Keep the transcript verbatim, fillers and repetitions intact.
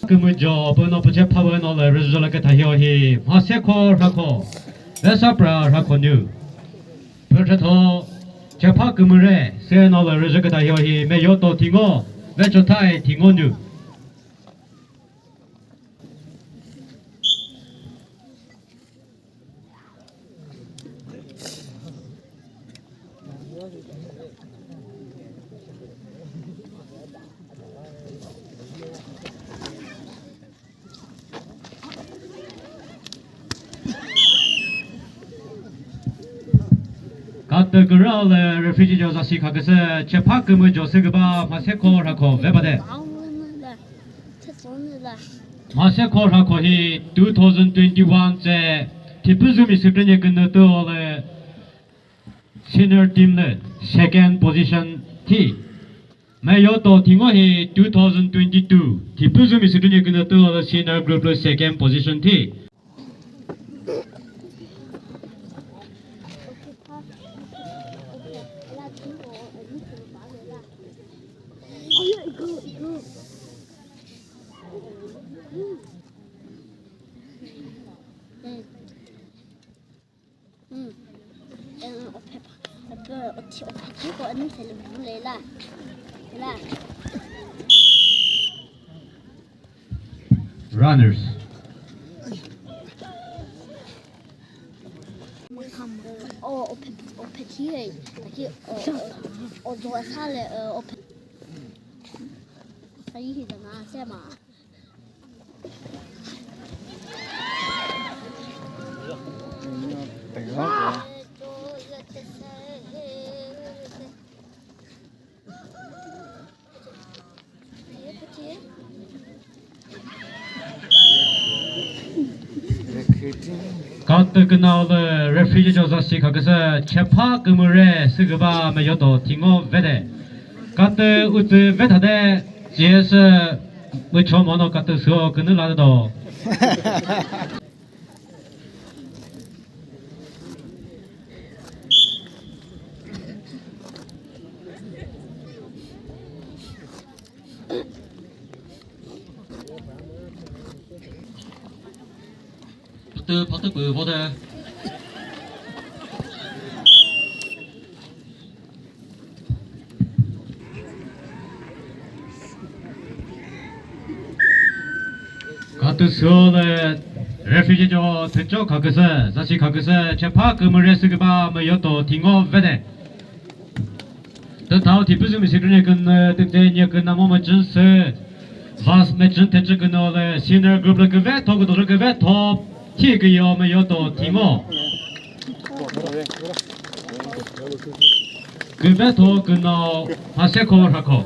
Kümüjo püno püche phawe no le rüzho la kütha hio hi, Mhasekho Rhakho, Vesapra Rhakho nü. Püthatho, chepha kümüre, se no le rüzho kütha hio hi, Meyoto Thingo, Vechothai Thingo nü. Katü kürao le referee jo zasi khaküsü chepha kümüjo sü küba Mhasekho Rhakho ve bade. Mhasekho Rhakho hi two thousand twenty-one ce Thipüzümi Sükrünye künü tüo le senior team le second position thi. Meyoto Thingo hi two thousand twenty-two Thipüzümi Sükrünye künü tüo le senior group le second position thi. Runners. Oh, open, open here. Like, oh, oh, oh, door sale, uh, open. Ayi hi dana sema. Katü künao lü referee jo zasi khaküsü chepha kümüre sü küba Meyoto Thingo vede. Katü utsü vethade, C S mücho mono katü süo künü la do. Pütü phatü pü vode. Katü süo lü referee jo thücho khaküsü, zasi khaküsü, chepha kümüre sü küba Meyoto Thingo vede. Tüthao Thipüzümi Sükrünye künü tütse nye künamo müchün sü, vas müchün thechü künü le senior group lü küvetho küdo lü küvetho thi küyo Meyoto Thingo. Küvetho künü Mhasekho Rhakho.